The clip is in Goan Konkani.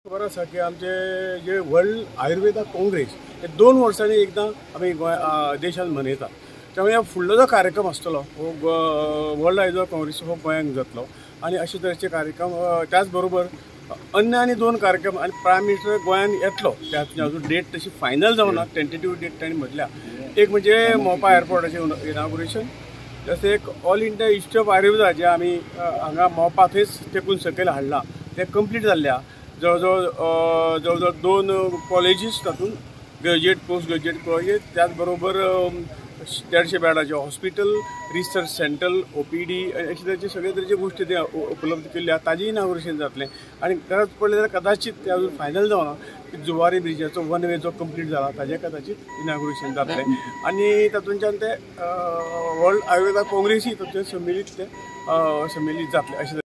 खबर आसा की आमचे जे वर्ल्ड आयुर्वेदा काँग्रेस हे 2 वर्सांनी एकदां आमी गोंय देशांत मनयतात. त्यामुळे ह्या फुडलो जो कार्यक्रम आसतलो हो वर्ल्ड आयुर्वेदा काँग्रेस हो गोंयांत जातलो आनी अशे तरेचे कार्यक्रम त्याच बरोबर अन्य आनी 2 कार्यक्रम आनी प्रायम मिनिस्टर गोंयांत येतलो. त्या अजून डेट तशी फायनल जावना, टेंटेटीव डेट तांणी म्हटल्या. एक म्हणजे मोपा एअरपोर्टाचें इनाग्रेशन, जशें एक All India Institute of Ayurveda जे आमी हांगा मोपा थंयच तेकून सकयल हाडलां तें कंप्लीट जाल्लें आहा. जवळ जवळ 2 कॉलेजीस तातूंत ग्रॅज्युएट पोस्ट ग्रॅज्युएट कॉलेजीस, त्याच बरोबर 150 बेडाचें हॉस्पिटल, रिसर्च सेंटर, OPD अशे तरेचे सगळे तरेचे गोश्टी ते उपलब्ध केल्ले आहा. ताजें इनाग्रेशन जातलें आनी गरज पडली जाल्यार कदाचीत ते अजून फायनल जावना की जुवारी ब्रिजाचो वन वे जो कंप्लीट जाला ताजें कदाचीत इनाग्रेशन जातलें आनी तातूंतल्यान ते वर्ल्ड आयुर्वेदा काँग्रेसूय तातूंत सम्मिलीत ते सम्मिलीत जातले अशें.